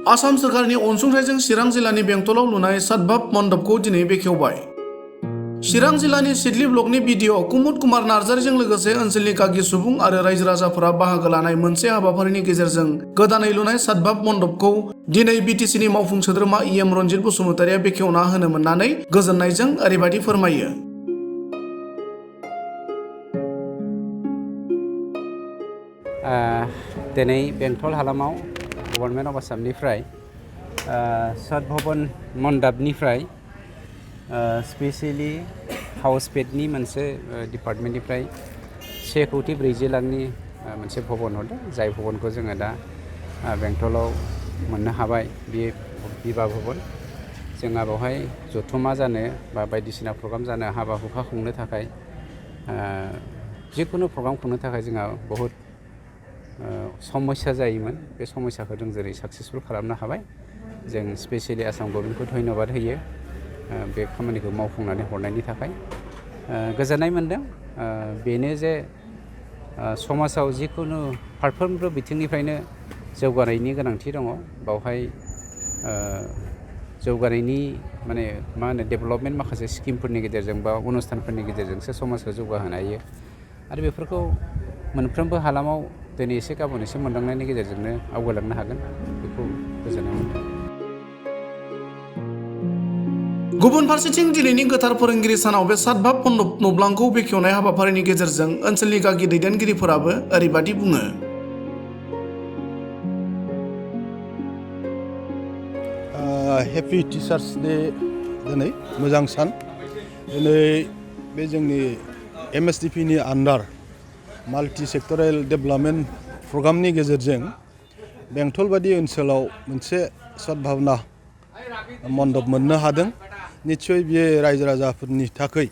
आसाम सोरखारनि अनसुंथाइजों चिरां जिल्लानि बेंटलाव लुनाय सदभाव मण्डपखौ दिनै बेखेवबाय। चिरां जिल्लानि सिडली ब्लकनि बिडिअ कुमुद कुमार नार्जारिजों लोगोसे ओनसोलनि गागि सुबुं आरो रायजो राजाफोरा बाहागो लानाय मोनसे हाबाफारिनि गेजेरजों गोदानै लुनाय सदभाव मण्डपखौ दिनै बिटिसिनि मावफुं सोद्रोमा इएम रनजित बसुमतारिया बेखेवना होनो मोननानै गोजोननायजों ओरैबायदि फोरमायो। दिनै बेंटल हालामाव गभर्नमेन्ट अफ आसामनिफ्राय सदभाव मण्डपनिफ्राय स्पेसियेलि हाउस पेडनि मोनसे डिपार्टमेन्टनिफ्राय 1,40,40 लाखनि मोनसे भवन हरदों, जाय भवनखौ जोङो दा बेंटलाव मोननो हाबाय। बे बिबा भवन जोंहा बेवहाय जथुमा जानो बा बायदिसिना प्रग्राम जानो, हाबा हुखा खुंनो थाखाय जिखुनु प्रग्राम खुंनो थाखाय जोंहा बहुद समस्या जायोमोन। बे समस्याखौ जों जेरै साक्सेसफुल खालामनो हाबाय। जों स्पेसियेलि आसाम गभर्नमेन्टखौ धन्यबाद होयो बे खामानिखौ मावफुंनानै हरनायनि थाखाय। गोजोननाय मोनदों। बेनो जे समाजाव जिखुनु फारफ्रोमबो बिथिंनिफ्रायनो जौगानायनि गोनांथि दङ। बावहाय जौगानायनि माने मा होनो डेभेलपमेन्ट माखासे स्किमफोरनि गेजेरजों बा अनुस्थानफोरनि गेजेरजोंसो समाजखौ जौगाहोनो हायो। आरो बेफोरखौ मोनफ्रोमबो हालामाव दिनै एसे गाबोन एसे मोनदांनायनि गेजेरजोंनो आवगायलांनो हागोन, बेखौ गोजोननाय मोनदों। गुबुन फारसेथिं दिनैनि गोथार फोरोंगिरि सानाव बे सदभाव मण्डप नब्लांखौ बेखेवनाय हाबाफारिनि गेजेरजों ओनसोलनि गागि दैदेनगिरिफोराबो ओरैबायदि बुङो। हेपि टिचार्स डे दिनै मोजां सान। दिनै बे जोंनि एमएसडिपिनि आन्डार माल्टि सेक्टरेल डेभेलपमेन्ट प्रग्रामनि गेजेरजों बेंटल बायदि ओनसोलाव मोनसे सदभावना मण्डप मोननो हादों। निस्सय बियो रायजो राजाफोरनि थाखाय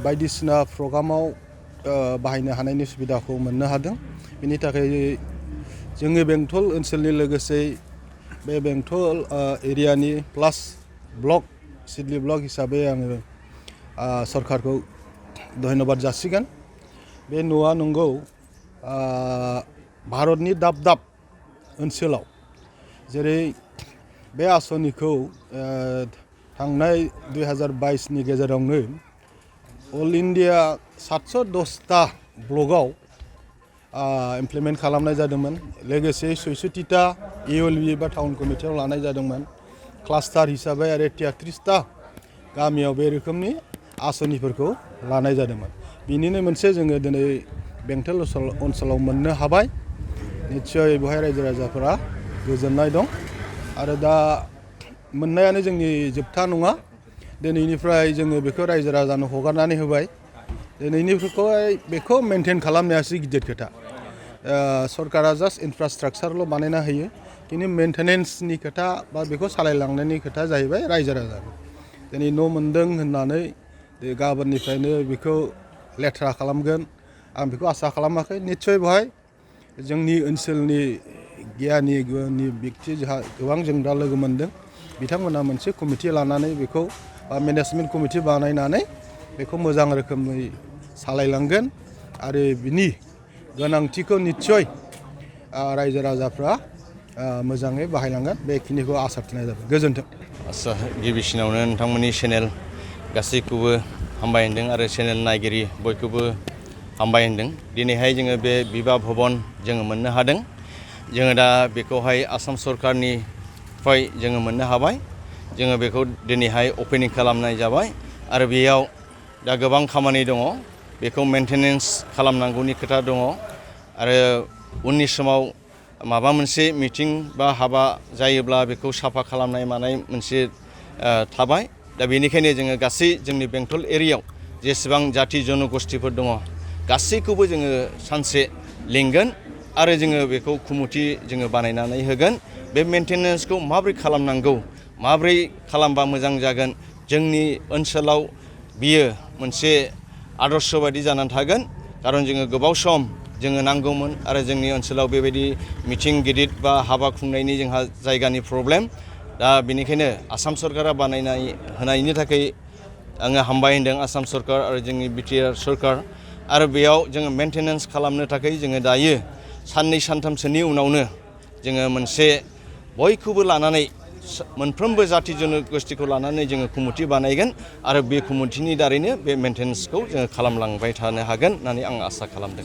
बायदिसिना प्रग्रामाव बाहायनो हानायनि सुबिदाखौ मोननो हादों। बेनि थाखाय जोङो बेंटल ओनसोलनि लोगोसे बे बेंटल एरियानि प्लास ब्लक सिडली ब्लक हिसाबै आङो सरकारखौ धन्यबाद जासिगोन। बे न'आ नंगौ भारतनि दाब दाब ओनसोलाव जेरै बे आसनिखौ थांनाय 2022नि गेजेरावनो अल इन्डिया 710टा ब्लकआव इमप्लिमेन्ट खालामनाय जादोंमोन। लोगोसे 66टा EOLB बा टाउन कमिटियाव लानाय जादोंमोन। क्लास्टार हिसाबै आरो 33टा गामियाव बे रोखोमनि आसनिफोरखौ लानाय जादोंमोन। बिनिनो मोनसे जोङो दिनै बेंटल ओनसोलाव मोननो हाबाय। निस्सय बेवहाय रायजो राजाफोरा गोजोननाय दं। आरो दा मोननायानो जोंनि जोबथा नङा। दिनैनिफ्राय जोङो बेखौ रायजो राजानो हगारनानै होबाय। दिनैनिफ्राय बेखौ मेनटेन खालामनायासो गिदिर खोथा। सरकारा जास्ट इनफ्रास्ट्राक्चारल' बानायना होयो, खिन्थु मेनटेनेन्सनि खोथा बा बेखौ सालायलांनायनि खोथा जाहैबाय रायजो राजानि। दिनै न' मोनदों होननानै गाबोननिफ्रायनो बेखौ लेथ्रा खालामगोन आं बेखौ आसा खालामाखै। निस्सय बेवहाय जोंनि ओनसोलनि गियानि बेक्ति जोंहा गोबां जों दा लोगो मोनदों। बिथांमोना मोनसे कमिटि लानानै बेखौ मेनेजमेन्ट कमिटि बानायनानै बेखौ मोजां रोखोमै सालायलांगोन आरो बिनि गोनांथिखौ निस्सय रायजो राजाफ्रा मोजाङै बाहायलांगोन। बेखिनिखौ आसा थिनाय जाबाय। गोजोन्थों। आच्चा, गिबिसिनावनो नोंथांमोननि चेनेल गासैखौबो हामबाय होनदों आरो चेनेल नायगिरि बयखौबो हामबाय होनदों। दिनैहाय जोङो बे बिबा भवन जोङो मोननो हादों। जोङो दा बेखौहाय आसाम सरकारनिफ्राय जोङो मोननो हाबाय। जोङो बेखौ दिनैहाय अपेनिं खालामनाय जाबाय आरो बेयाव दा गोबां खामानि दङ। बेखौ मेनटेनेन्स खालामनांगौनि खोथा दङ आरो उननि समाव माबा मोनसे मिटिं बा हाबा जायोब्ला बेखौ साफा खालामनाय मानाय मोनसे थाबाय। दा बेनिखायनो जोङो गासै जोंनि बेंटल एरियायाव जेसेबां जाथि जनगोष्ठीफोर दङ गासैखौबो जोङो सानसे लिंगोन आरो जोङो बेखौ कमिटि जोङो बानायनानै होगोन। बे मेनटेनेन्सखौ माबोरै खालामनांगौ, माबोरै खालामबा मोजां जागोन, जोंनि ओनसोलाव बियो मोनसे आदर्श बायदि जानानै थागोन। खारन जोङो गोबाव सम जोङो नांगौमोन आरो जोंनि ओनसोलाव बेबायदि मिटिं गिदिर बा हाबा खुंनायनि जोंहा जायगानि प्रब्लेम। दा बेनिखायनो आसाम सरकारा बानायनाय होनायनि थाखाय आङो हामबाय होनदों आसाम सरकार आरो जोंनि बिटिआर सरकार। आरो बेयाव जोङो मेनटेनेन्स खालामनो थाखाय जोङो दायो साननै सानथामसोनि उनावनो जोङो मोनसे बयखौबो लानानै मोनफ्रोमबो जाथि जनगोष्ठीखौ लानानै जोङो कमिटि बानायगोन आरो बे कमिटिनि दारैनो बे मेन्टेनेन्सखौ जोङो खालामलांबाय थानो हागोन होननानै आं आसा खालामदों।